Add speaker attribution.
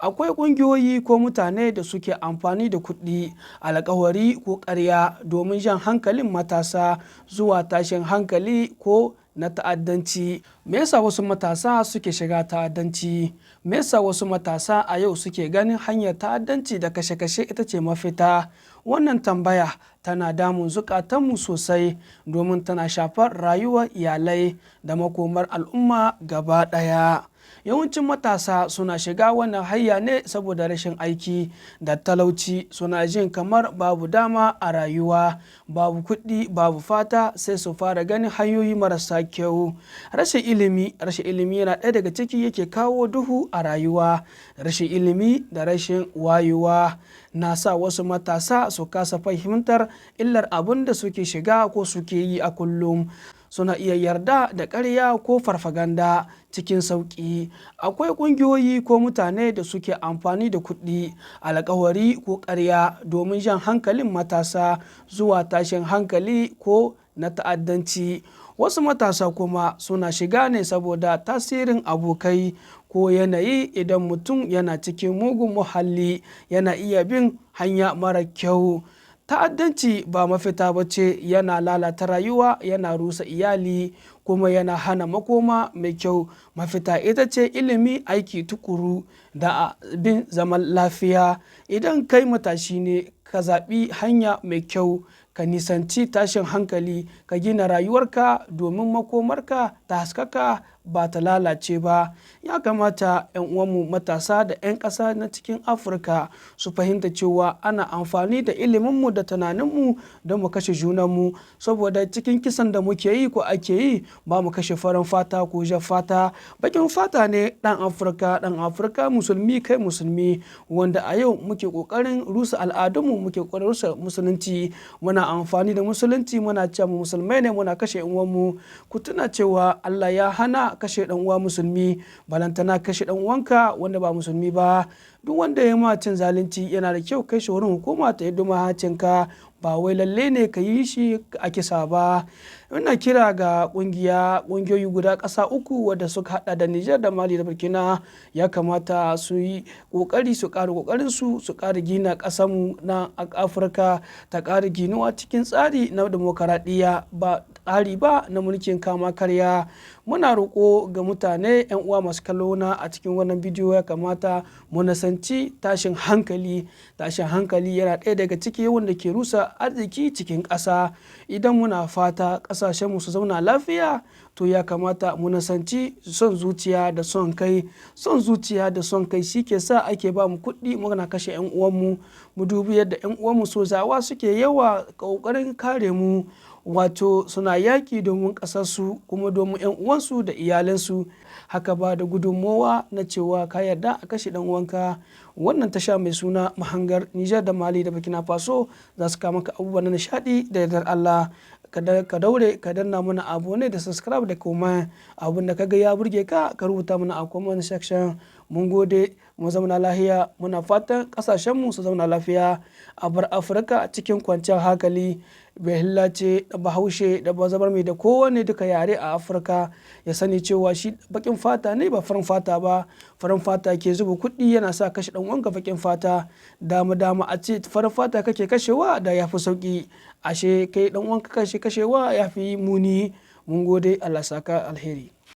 Speaker 1: Akwai ƙungiyoyi ko mutane da suke amfani da kuɗi, alkawari ko ƙarya domin jan hankalin matasa zuwa tashin hankali ko na ta'addanci. Me yasa wasu matasa suke shiga ta'addanci? Me yasa wasu matasa a yau suke ganin hanyar ta'addanci da kashe-kashe ita ce mafita? Wannan tambaya tana damun zukatanmu sosai domin tana shafar rayuwar iyalai da makomar al'umma gaba ɗaya. Yawancin matasa suna shiga wannan hanya ne saboda rashin aiki da talauci. Suna jin kamar babu dama a rayuwa, babu kuɗi, babu fata, sai su fara ganin hanyoyi marasa kyau. Rashin ilimi, rashin ilimi yana ɗaya daga ciki yake kawo duhu a rayuwa. Rashin ilimi da rashin wayewa na sa wasu matasa su kasa fahimtar illar abin da suke shiga ko suke yi a kullum. Suna iya yarda da ƙarya ko farfaganda cikin sauƙi. Akwai ƙungiyoyi ko mutane da suke amfani da kuɗi, alkawari ko ƙarya domin jan hankalin matasa zuwa tashin hankali ko na ta'addanci. Wasu matasa kuma suna shiga ne saboda tasirin abokai ko yanayi. Idan mutum yana cikin mugun muhalli, yana iya bin hanya mara kyau. Ta'addanci ba mafita ba ce. Yana lalata rayuwa, yana rusa iyali, kuma yana hana makoma mai kyau. Mafita ita ce ilimi, aiki tukuru da bin zaman lafiya. Idan kai matashi ne, ka zaɓi hanya mai kyau, ka nisanci tashin hankali, ka gina rayuwarka domin makomarka ta haskaka ba ta lalace ba. Ya kamata 'yan uwanmu matasa da 'yan ƙasa na cikin Afirka su fahimta cewa ana amfani da iliminmu da tunaninmu don mu kashe junanmu, saboda cikin kisan da muke yi ko ake yi, ba mu kashe farin fata ko jan fata, bakin fata ne. Ɗan Afirka, ɗan Afirka, musulmi, kai musulmi, wanda a yau muke ƙoƙarin rusa al'adunmu, muke ƙoƙarin rusa musulunci. Muna amfani da musulunci, muna cewa mu musulmai ne, muna kashe 'yan uwanmu. Ku tuna cewa Allah ya hana kashe ɗan uwa musulmi, balantana kashe ɗan uwanka wanda ba musulmi ba. Duk wanda ya ma cin zalunci, yana da kyau kai shi wurin hukuma ta yi duma hacinka, ba wai lalle ne ka yi shi a kisa ba. Ina kira ga kungiya kungiyoyi guda ƙasa uku wadda suka hada da Nijar da Mali da Burkina, ya kamata su yi kokari, su ƙara kokarin su, su ƙara gina ƙasarmu na Afirka ta ƙara ginuwa cikin tsari na demokaradiyya, ba tsari ba na mulkin kama karya. Muna roƙo ga mutane, 'yan uwa masu kallo na a cikin wannan bidiyo, ya kamata mu nisanci tashin hankali. Tashin hankali yana ɗaya daga ciki wanda ke rusa arziki cikin ƙasa. Idan muna fata ƙasashenmu su zauna lafiya, to ya kamata mu nisanci son zuciya da son kai. Son zuciya da son kai shi ke sa ake ba mu kuɗi muna kashe 'yan uwanmu. Mu dubi yadda 'yan uwanmu sojawa suke yawa ƙoƙarin kare mu, wato suna yaƙi domin ƙasarsu kuma domin 'yan uwansu da iyalansu. Haka ba da gudunmowa na cewa ka yarda a kashe ɗan uwanka. Wannan tasha mai suna Mahangar Nijar da Mali da Burkina Faso za su kawo maka abubuwa na nishaɗi da yardar Allah. Ka daure ka danna mana abonné da subscribe da kuma abun da kaga ya burge ka, ka rubuta mana a comment section. Mun gode, mu zauna lafiya. Muna fatan kasashenmu su zauna lafiya, a bar Afirka cikin kwanciyar hankali. Bahillace da Bahaushe da Bazabarme da kowane duka yare a Afirka ya sani cewa shi bakin fata ne, ba farin fata ba. Farin fata ke zuba kuɗi yana sa kashe ɗan uwanka bakin fata. Dama dama a ce farin fata kake kashewa, da ya fi sauki. Ashe kai ɗan uwanka kashe kashewa ya fi muni. Mun gode, Allah saka alheri.